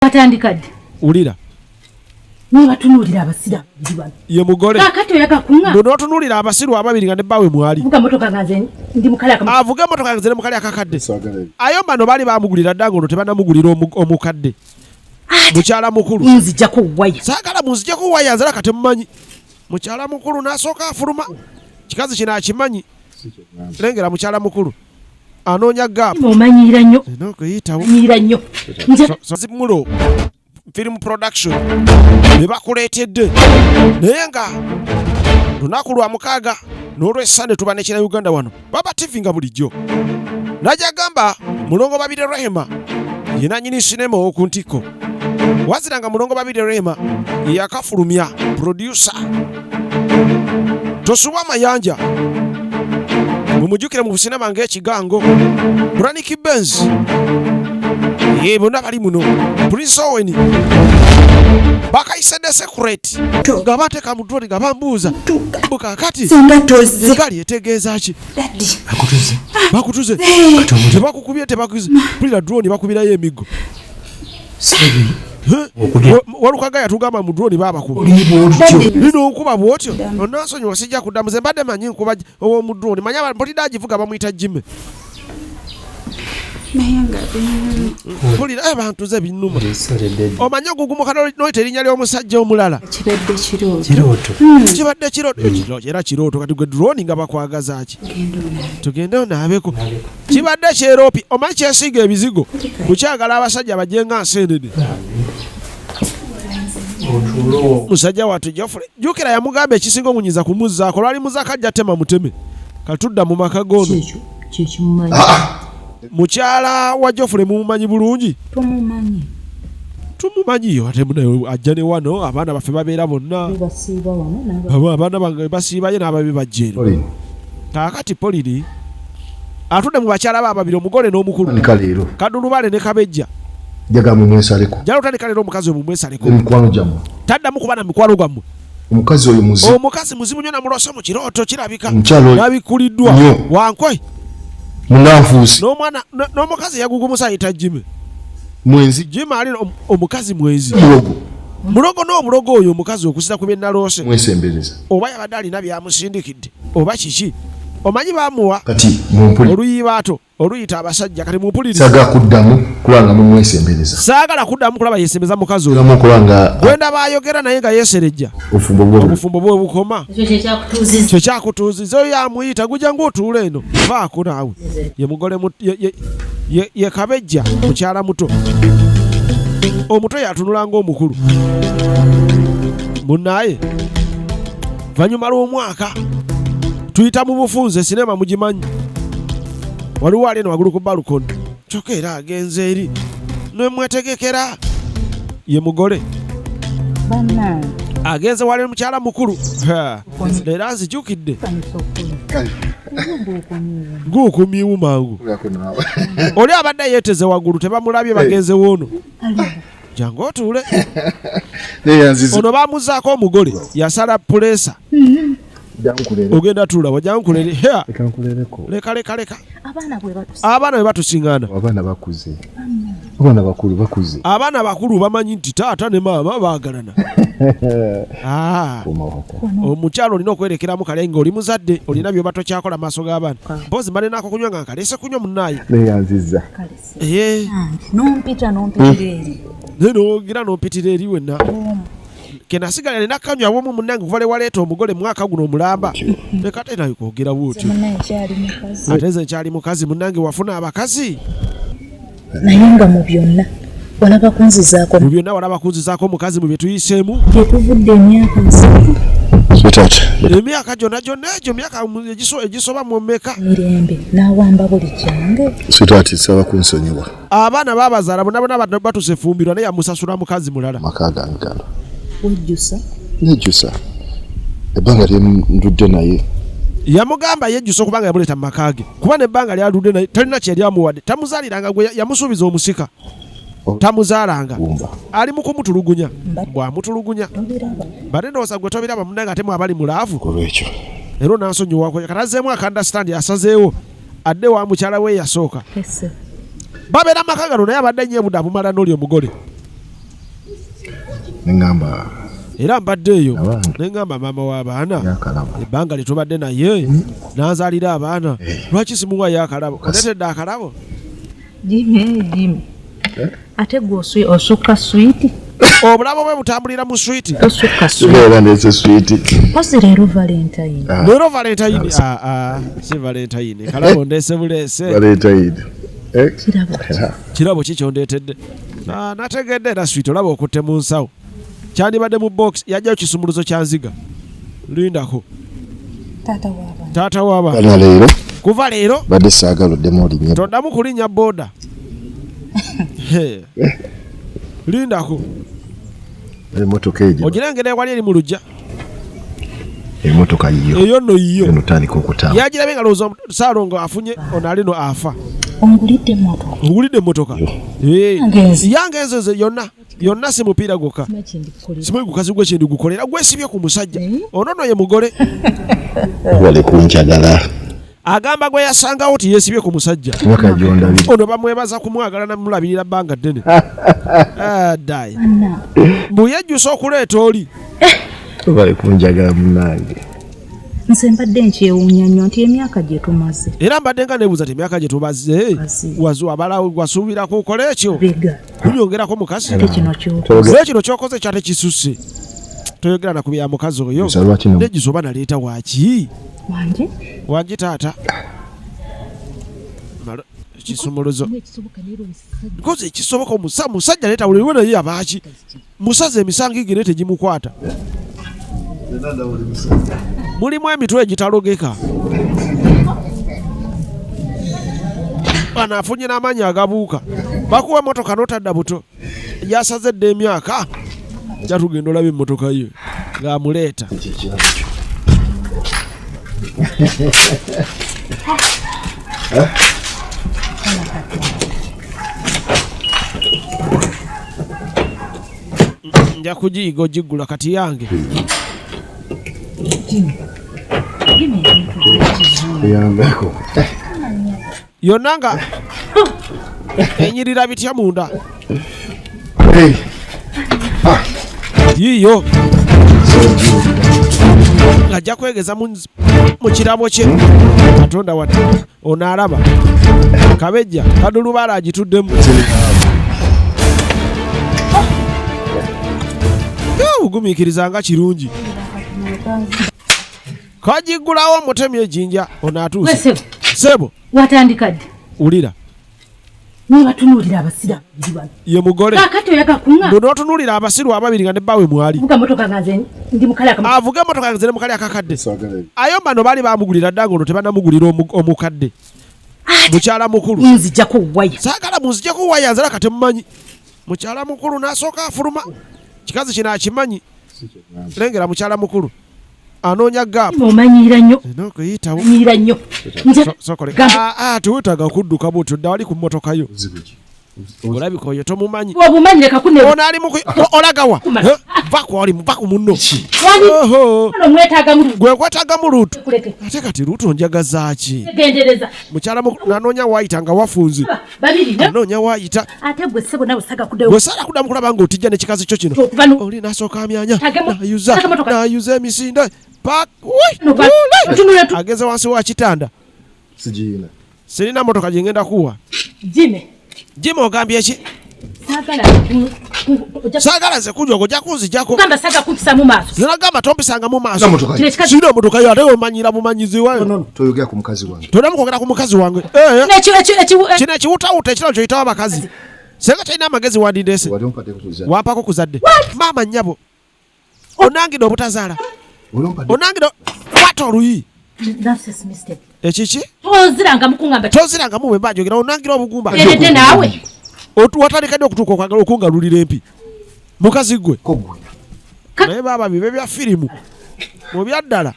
Watandika ddi? Wulira. Nobatunuulira abasiru ababiri bano. Ye mugole. Kaakati oyaga kuŋŋa. Mbu n'otunuulira abasiru ababiri nga ne bbaawe mwali. Vuga motoka nga nze ndi mukale akamu. Avuga emmotoka nga nze ne mukale akakadde. Ayomba no baali baamugulira dda ng'ono tebanamugulira omukadde. Mukyala mukulu. Munzijjako waya. Saagala munzijjeko waya nze laka temumanyi. Mukyala mukulu n'asooka afuluma. Kikazi kino akimanyi. Lengera mukyala mukulu. Anoonya gap. Omanyiira nnyo. Eno okuyitawo. Omanyiira nnyo. Nze Mulo film production be bakuleetedde naye nga lunaku lwa mukaaga n'olwessande tuba ne kina Uganda wano Baba TV nga bulijjo najja gamba Mulongo Babirye Rehema ye nannyini sinema ow'oku ntikko wazira nga Mulongo Babirye Rehema ye yakafulumya producer Tosubwa Mayanja mumujjukire mu businema ng'ekigango Braniki Benz ye bonna bali muno Prince Owen bakayise The Secret nga bateeka mu drone nga bambuuza mbu kaakati egali etegeeza ki bakutuze tebakukubye tebakuze mpulira drone bakubirayo emiggo Walukaga yatugamba mu drone babakuba lino nkuba bwotyo onansonyiwa sijja kuddamu ze mbadde manyi nkuba ow'omu drone manyi mpulidde agivuga bamuyita Jimmy mpulira abantu ze binnuma omanyi ogugumuka noyita erinnya ly'omusajja omulala kibadde kirooto kibadde kirooto era kirooto kati gwe drone nga bakwagaza ki tugende onaabeko kibadde kyeropi omanyi kyesiiga ebizigo kukyagala abasajja bajje nga nseenene musajja wattu Geoffrey jjukira yamugamba ekisinga omunyiza kumuzzaako lwali muzaka ajja tema muteme katudda mu maka goono mukyala wa Geoffrey mumumanyi bulungi tumumanyi tumumanyiyo ate munaye ajja ne wano abaana baffe babeera bonna abaana bange basiibayo n'ababe bajja eno kaakati Polini atudde mu bakyala be ababiri omugole n'omukulu Kadulubale ne Kabejja njagala mumwesaleko njagala otandika leero omukazi oyo mumwesaleko emikwano gyammwe taddamu kuba na mikwano gwammwe omukazi oyo muzibu omukazi muzibu nnyo namulose mu kirooto kirabika nabikuliddwa wankwe munanfuusi n'omwana n'omukazi yagugumusa ayita Jimmy mwenzi Jimmy ali omukazi mwenzi mulogo mulogo n'obulogo oyo omukazi okusira ku bye naloose mwesembereza oba yabadde alina byamusindikidde oba kiki omanyi bamuwa kati mumpuli oluyibaato oluyita abasajja kati mumpulirize saagala kuddamu kulaba nga mumwesembereza saagala kuddamu kulaba yesembeza mukazi oyo kuddamu okulaba nga gwenda bayogera naye nga yeserejja obufumbo bwo obufumbo bwe bukoma ekyo kyekyakutuuziza kyekyakutuuziza oyo amuyita gujja ng'otuula eno vaako naawe ye mugole ye kabejja mukyala muto omuto yatunula ng'omukulu munaaye vanyuma lw'omwaka tuyita mu bufunze sinema mugimanyi waliwo ali eno waggulu ku balukoni kyokka era agenze eri nemwetegekera ye mugole agenze wali mukyala mukulu leero anzijukidde guukumyewo mangu oli abadde yeeteze waggulu tebamulabye bagenze woono jangu otuule ono bamuzaako omugole yasala puleesa ogenda tuula wajankulere leka leka leka abaana bwe batusingana abaana bakuze abaana bakulu bakuze abaana bakulu bamanyi nti taata ne maama baagalana ah. Omukyalo olina okwerekeramu kale nga oli muzadde olina byoba tokyakola maaso g'abaana mpozi mbadde naako kunywa nga nkaleese kunywa munaaye neyanziza nompita nompitira eri nogira nompitira eri wenna kenasigala nina kanywa awomu munange kuva lewaleeta omugole mwaka guno omulamba leka ate nawe kwogera bwotyo ate nze nkyali mukazi munange wafuna abakazi naye nga mu byonna walaba kunzizaako mu byonna walaba kunzizaako omukazi mu bye tuyiseemu gye tuvudde emyaka nsanvu emyaka gyonna gyonna egyo myaka egisoba mu mmeka mirembe n'awamba buli kyange sweetheart nsaba kunsonyiwa abaana babazaala bonna bonna batuuse fumbirwa naye yamusasula mukazi mulala maka gange gano wejjusa nejjusa ebbanga lyendudde naye yamugamba yejjusa okubanga yamuleeta mu maka ge kuba nebbanga lyaludde naye talina kyeyali amuwadde tamuzaaliranga gwe yamusuubiza omusika tamuzaalanga ali mu kumutulugunya bw'amutulugunya mbadde ndowooza gwe tobiraba munnange ate mwabali mu laavu olwekyo era onansonyiwako kati azzeemu akandasitandi asazeewo adde wa mukyala we eyasooka babeera maka gano naye abadde nnyo ebuda abumala n'oli omugole. Neŋŋamba Era mbadde eyo Abange. ne ŋŋamba maama w'abaana yakalabo. Ebbanga lye tubadde naye nanzaalira abaana, lwaki simuwayo akalabo? Ondeetedde akalabo. Jimmy, Jimmy. Ate gwe osukka swiiti. Obulabo bwe butambulira mu switi. Osukka swiiti. Era ndeese swiiti. Mpozi leero Valentine. Leero Valentine. Ah, ah, si Valentine, kalabo ndeese buleese. Valentine. Eh? Kirabo ki? Kirabo ki kyondeetedde? Ah, nategedde era switi olaba okutte mu nsawo, kyandibadde mu box. Yajjayo kisumuluzo kya nziga, lindako. Taata w'abaana. Taata w'abaana. Bana leero Kuva leero badde saagala oddemu olinye. Toddamu kulinnya boda. He. Lindako. Emmotoka egyo. Ogirengera ewali eri mu lujja. Emmotoka yiyo. Eyo nno yiyo. Eno tandika okutambula. Yagirabye nga lowooza Saalongo afunye ono alino afa. Ongulidde emmotoka. Owulidde emmotoka? Eh. Yange nze. Yange nze nze yonna yonna, si mupiira gwokka. Simanyi gukazi gwe kyendigukolera, gwesibye ku musajja ono nno ye mugole. Wale kunjagala. Agamba gwe yasangawo ti yeesibye ku musajja. Myaka gyondabira. Ono bamwebaza kumwagala namulabirira bbanga ddene. Ah, ddayi mbu yejjusa okuleeta oli. Wale kunjagala munnange. Nze mbadde nkyewuunya nnyo nti emyaka gye tumaze. Era mbadde nga neebuuza ti emyaka gye tubaze Baze. wabala wasuubira kukola ekyo Bega. kunyongerako mukazi. Ate kino ky'okoze. Naye kino kyokoze kyate kisusse, toyogera na ku bya mukazi oyo. Nsa lwaki no- Nejjusa oba naleeta waaki. Wangi? Wangi taata. Ekisumuluzo nkoze ekisoboka musajja leeta buli lwe naye yabaaki musaza emisango gire tegimukwata, mulimu emitwe egitalogeka. Bano afunye n'amaanyi agabuuka, bakuwa emotoka n'otadda buto, yasaze edda emyaka jatugenda olaba emmotoka ye ng'amuleeta. Nja kugiyiga ogiggula kati yange. Tuyambeko. Yonna nga enyirira bitya munda. Hey. Yiiyo ng'ajja kwegeza mu kirabo kye. Katonda wadde ono alaba kabejja kadulubaala agituddemu. Obugumiikiriza nga kirungi, kagiggulawo omutemi ejjinja ono atuuse. Sebo, Sebo. Watandika ddi? Wulira. Nibatunuulira abasiraamu babiri bano. Ye mugole. Kaakati oyaga kuŋŋa. Mbu n'otunuulira abasiru ababiri nga ne bbaawe mwali. Vuga motoka nga nze ndi mukale akamu. Avuga emotoka nze ne mukali akakadde. Saagala. Ayo bano baali bamugulira dda nga ono tebanamugulira omukadde mukyala mukulu. Nzijjako waya. Saagala munzijeko waya, nzala kati mumanyi mukyala mukulu n'asooka afuluma, kikazi kino akimanyi. Lengera mukyala mukulu anoonya gaapu. Omanyiira nnyo. Erina okuyitawo. Omanyiira nnyo. Nze Sokole. Gamba. Ah, ah, tewetaaga kudduka bwotyo, dda wali ku mmotoka yo. Olabika oyo tomumanyi. Obumanyi leka kune. Ono ali mu olagawa? Kuma. Eh, va kwoli, va ku munno. Wani Oho. ono mwetaaga mu Gwe nkwetagamu luutu. kuleke. Ate kati luutu onjagaza ki? Gendereza. Mukyala nanoonya waayita nga wafunze. Babiri ne. Anoonya waayita. Ate gwe ssebo nawe saga kuddayo. Gwe saala kuddamu kulaba ng'otijja n'ekikazi kyo kino. Okuva no. Oli n'asooka amyanya. N'ayuza. Tage motoka. N'ayuza emisinde. Pak. Ui! No, pa- Ule! Otunula tu. Ageze wansi wa kitanda. Sigiina. Sirina motoka gye ngenda kuwa. Jimmy. Jimmy ogambye ki? Saagala ojja Saagala nze kujoga, ojja kunzijjako. kugamba saga kumpisa mu maaso. Zinagamba tompisanga mu maaso. Sina motoka Kino yo. ekikazi Sirina motoka yo ate omanyira bumanyizi wayo. Toyogera ku mukazi wange. Toddamu kwogera ku mukazi wange. Eh, eh. ekyo ekyo ekyo Kino ekiwutawuta ekirabo kyoyitawo abakazi. Senga kyalina amagezi wandindeese. Wali ompadde kuzadde. Wampako kuzadde. Maama nnyabo. Onangidde obutazaala. Wali ompadde. Onangidde kwata oluyi. That's a mistake. Ekiki? Toziranga mukungamba. Tozirangamu bwe mba njogera onangira obugumba. Eredde naawe. Watandika ddi okutuuka okwagala okungalulira empi? Mukazi ggwe. Ko ggwe. Naye baaba bibe bya firimu. Mu byaddala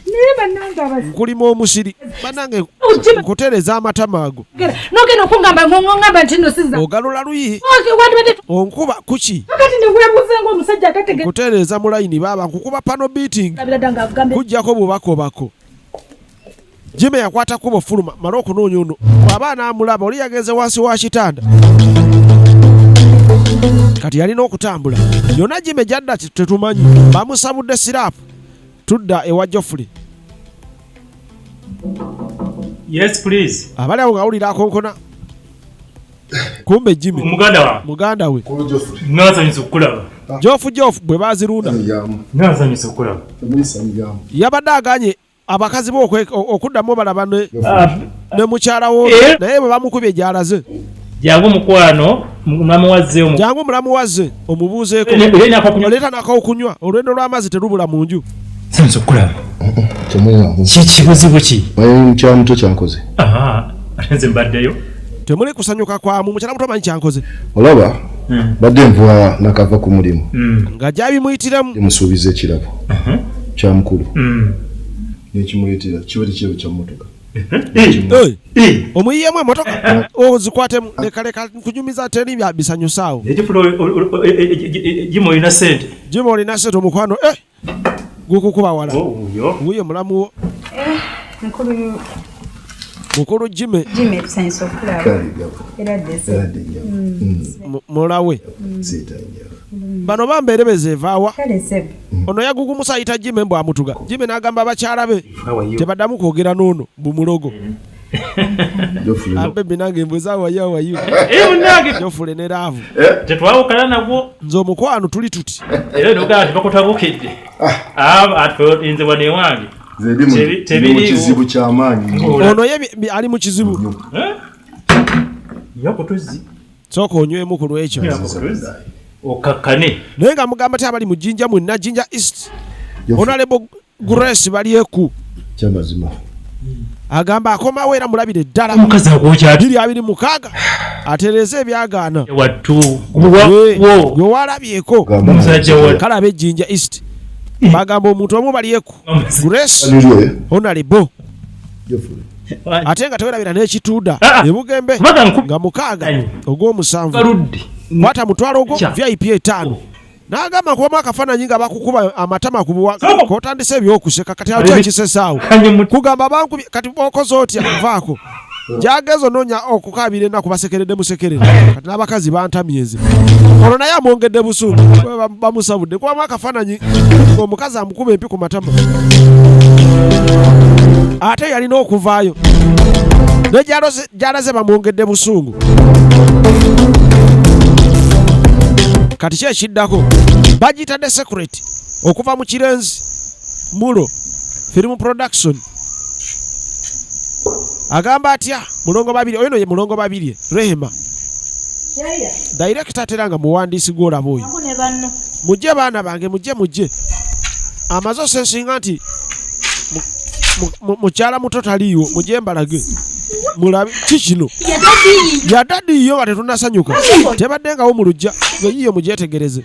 Naye bannange abasi. nkulima omusiri. Bannange Ojima. nkutereeza amatama ago. Nogenda okungamba ngongamba nti nno sizza. Ogalula luyi. Wandibadde Onkuba kuki? kakati ne weebuuza ng'omusajja atategeera. Nkutereeza mu layini baaba nkukuba pano beating. Labira dda ng'agambye. Kujjako bubakobako. Jimmy yakwata kkubo fuluma male okunoonya ono. Bw'aba anaamulaba oli yagenze wansi wa kitanda. Kati yalina okutambula yonna Jime gyadda tetumanyi, bamusabudde siraapu. Tudda ewa Joffrey. Yes, please. Abali awo ngawulira akonkona, kumbe Jimmy. Muganda wange. Muganda we. Kulu Joffrey. Nasanyusa okukulaba. Jofu Jofu bwe bazirunda. Yamu. Nasanyusa okukulaba. Temuli yamu. Yabadde aganye abakazi be okuddamu balaba Ah, ne mukyala wo, Eh? naye bwe bamukubye gyalaze. Jangu mukwano, mulamu wazzeewo. Jangu omulamu wazze omubuuzeeko. Okunywa. Oleeta nakaokunywa, olwendo lw'amazzi terubula mu nju. Sanyusa okukulaba. Temuli yamu. Kiki, buzibu ki? Manyi mukyala muto kyankoze. Aha, ate nze mbaddeyo. Temuli kusanyuka kwamu, mukyala muto manyi kyankoze. Olaba badde nva nakava ku mulimu. Nga gyabimuyitiramu. Musuubiza ekirabo kya mukulu. Nekimuleetera kiba tekirabo kya mmotoka. Eh, omuyiyemu emotoka ozikwatemu, leka leka nkunyumiza, teri bya bisanyusaawo. Ekifula Jima olina sente. Jima olina sente omukwano, eh, gukukuba wala. Oyo. Wuyo mulamu wo. Mukulu. Mukulu Jime. Jimmy, tusanyusa okulaba. Kale gabo. Era ddese. Eradde nnyabo. Mulawe. Seeta nnyabo. Bano bambeerebeza evaawa. Kale sebo. Ono yagugumusa ayita Jime mbw amutuga. Jime n'agamba abakyala be How tebaddamu kwogera n'ono bumulogo. Joffrey. Abebi nange mbuza wayo wayo. Eh, munnange. Jofule ne laavu. Tetwawukana nagwo. Nze omukwano tuli tuti. Era nogamba tebakutabukidde. Ah, ate nze wano ewange. Nze ndi Tebi- mu tebiriiwo. kizibu ky'amaanyi nnyo. Ono ye ali mu kizibu. Eh? Nywa ku tuzzi. Sooka onywemu ku lwekyo. Nywa ku tuzzi. Okakkane. Naye nga mugamba ti abali mu Jinja mwenna, Jinja East, Joffrey. Honorable Grace Balyeku Kyamazima. agamba akomawo era mulabire ddala. Omukazi akwokya ati. 2026 atereeze ebyagaana. Wattu. Gwe Wo. gwe walabyeko. Gamba Omusajja wa. Kale ab'ejjinja East bagamba omuntu omu Balyeku Grace Lulye. Honorable, Joffrey. ate nga tewerabira n'ekituuda Ah, ah. ebugembe Kubaga nku. nga 6 Anyi. ogw'omusanvu. Galudde. Kwata mutwalo ogwo Kya. VIP 5, n'agamba nkubamu akafaananyi nga bakukuba amatama kubuwa Soko. kotandise ebyokuseka. Kati ate ekisesaawo Kanye mu. kugamba bankubye, kati okoze otya? Vaako gyageza onoonya okukaabira ennaku, basekeredde musekerere. Kati n'abakazi bantamyeze, ono naye amwongedde busungu. Bamusabudde kubamu akafaananyi ng'omukazi amukuba empi ku matama, ate yalina okuvaayo ne gyalaze bamwongedde busungu. Kati ki ekiddako? Bagiyitadde secret okuva mu kirenzi mulo film production. Agamba atya Mulongo Babiri oyo? No ye Mulongo Babiri Rehema, director, atera nga muwandiisi gwolaba oyo. Ne banno. Mujje baana bange, mujje mujje. Amaze osensinga nti mukyala muto taliiwo, mujje mbalage mulabe ki kino yadadiyo nga tetunasanyuka, tebadde ngawo mu lujja eyiyo, mugyetegereze.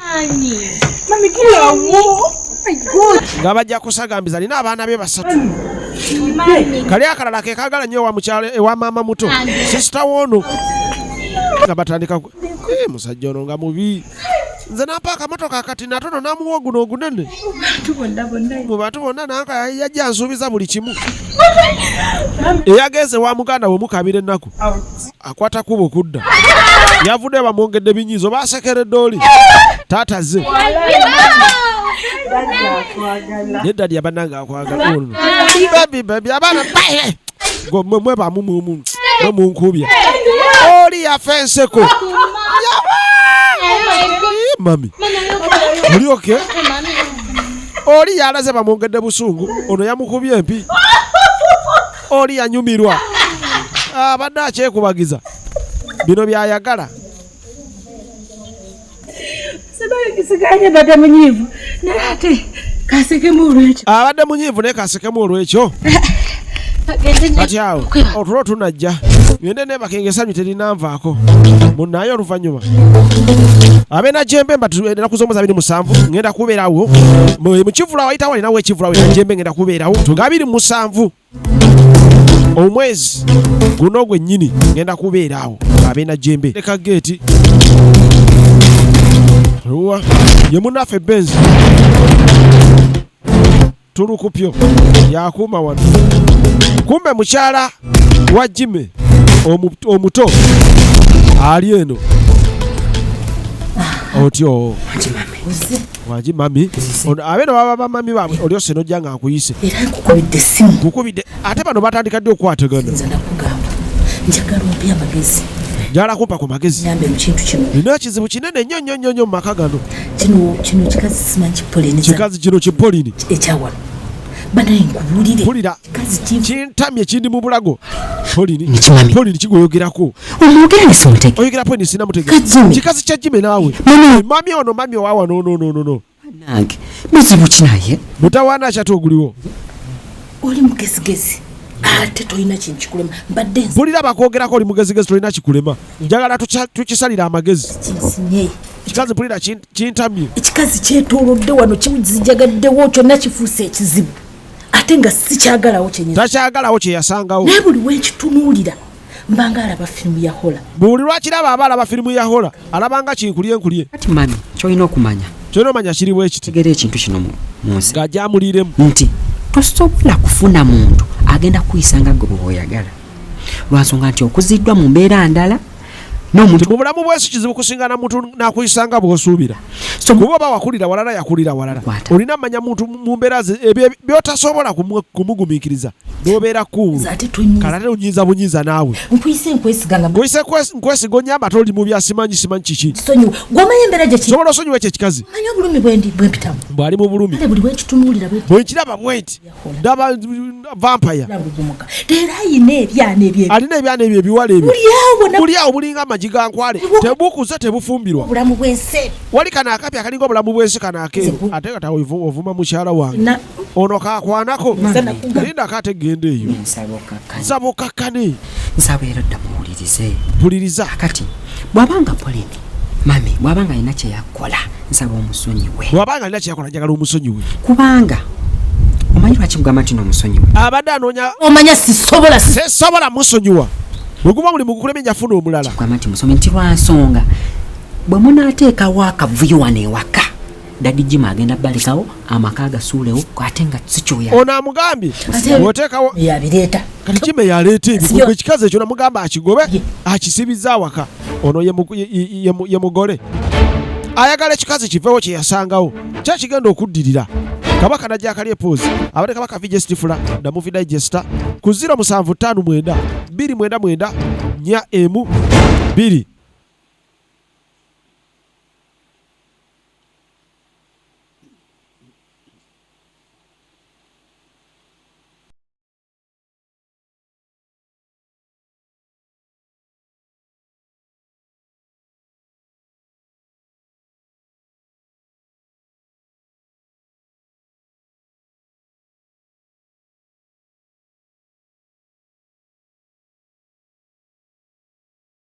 Mami, girawo. My God. Nga bajja kusagambiza, alina abaana be basatu. Kali akalala ke kagala nnyo ewa mukyala, ewa maama muto, sisita woono, nga batandika Eh, musajja ono nga mubi, nze nampa akamotoka akati natono namuwa guno ogunene. Bantu bonna bonna. Mu bantu bonna nanka yajja ansuubiza buli kimu. Eyagenze wa muganda we mukabira ennaku, akwata kubo kudda, yavudde bamwongedde binyiizo, basekeredde oli taata ze nedda lya bannange akwagala ono. Baby, baby, abaana mwe mwe mwe mwe munkubya, oli yafa enseko. Ii, mami oli okay? Oli yalaze bamwongedde busungu, ono yamukubye empi, oli yanyumirwa, abadde akyekubagiza bino byayagala. Siganye badde munyiivu naye ate kasekemu olwekyo. Abadde munyiivu naye kasekemu olwekyo. Kati awo otulo tunajja, ngende nebakenga, essanyu terinanvaako munaye. Oluvannyuma abeena jembe mba ennaku z'omwezi 27 ngenda kubeerawo mu kivula, wayitawo alinawo ekivula wena jembe, ngenda kubeerawo nga 27 omwezi guno gwennyini, ngenda kubeeraawo abeena jembe. Leka geeti luwa ye munnaffe Benzi tulukupyo yakuuma wano. Kumbe mukyala wa Jime omuto ali eno. Otyo wangi mami, abeeno baba bamami baabwe olyose nojja nga nkuyise. Era nkukubidde essimu. Nkukubidde. Ate bano batandika ddi okukwatagana? Nze nakugamba njagala ompe amagezi. Njagala kumpa ku magezi. Nyambe mu kintu kino. Nina ekizibu kinene nnyo nnyo nnyo nnyo mu maka gano. Kino kikazi simanyi kipolini. Kikazi kino kipolini. Ekyawano. Banaye nkubuulire. Mpulira. Kikazi kintamye kindi mu bulago. Polini. Polini kigoyogerako. Omwogera ne simutege. Oyogera Polini sinamutegera. Kikazi kya Jimmy naawe. Mami ono mami owawa no no no no no. Nange muzibu ki naye? Mutawaana ki ate oguliwo? Oli mugezigezi ate tolina kintu kikulema. Mbadde nze. Mpulira bakwogerako oli mugezigezi tolina kikulema. Njagala tukisalire amagezi. Kinsinye. Kikazi mpulira kintamye. Ekikazi kyetoolodde wano kizijagaddewo kyonna kifuuse ekizibu. Ate nga sikyagalawo kyennyini. Takyagalawo kye yasangawo. Naye buli we nkitunuulira mbanga alaba firimu ya Hola. Buli lwakiraba aba alaba firimu ya Hola alaba nga kinkulye nkulye. Kati mami ky'olina okumanya. Ky'olina omanya kiri bwe kiti. Tegera ekintu kino mu nsi. Ng'agyamuliremu. Nti tosobola kufuna muntu agenda kuyisa nga ggwe bw'oyagala. Lwansonga nti okuziddwa mu mbeera ndala n'omuntu. Mu bulamu bw'ensi kizibu kusinga na muntu n'akuyisa nga bw'osuubira. Kuba oba wakulira walala yakulira walala. Olina mmanya muntu mu mbeera ze ebyo by'otasobola kumugumiikiriza n'obeera kuulu. Kale ate onyiiza bunyiiza naawe. Nkuyise nkwesiga nga Nkuyise nkwesiga onnyamba ate oli mu bya simanyi simanyi kiki. Sonyiwa. Gw'omanyi embeera gye ki? Sobola osonyiwa ekyo ekikazi. Omanyi obulumi bwe ndi bwe mpitamu. Bw'ali mu bulumi. Kale buli we nkitunuulira bwe Bwe nkiraba bwe nti. Ndaba vampire. Leero ayina ebyana ebyo. Alina ebyana ebyo ebiwala ebyo. Buli awo Buli awo bulinga amagi ga nkwale. Tebukuze tebufumbirwa. Obulamu bw'ensi. Wali kano akapi akalinga obulamu bw'ensi kano akeeru. Ate kati awo ovuma mukyala wange. Ono kakwanako. Linda kate genda eyo. Nsaba okakkane. Nsaba era dda muwulirize. Mpuliriza. Kati bw'abanga Pauline mami bw'abanga alina kye yakola nsaba omusonyiwe. Bw'abanga alina kye yakola njagala omusonyiwe. Kubanga omanyi lwaki nkugamba nti n'omusonyiwe? Abadde anoonya. Omanya sisobola. Sisobola musonyiwa. Bwe guba mulimu gukulemye nja funa omulala. Nkugamba nti musome nti lwa nsonga bwe munaateekawo akavuyo wano ewaka Daddy Jim agenda balekawo amaka agasuulewo ate nga si kyoya. Ono amugambye bw'oteekawo yabireeta. Kati Jim yaleeta ebyo ekikazi ekyo namugamba akigobe akisibizza awaka. Ono ye mugole ayagala ekikazi kiveewo kye yasangawo kyakigenda okuddirira. Kabaka najja akalye poozi abadde Kabaka VJ Stifula na Movie Digester ku 0759 299 4 2.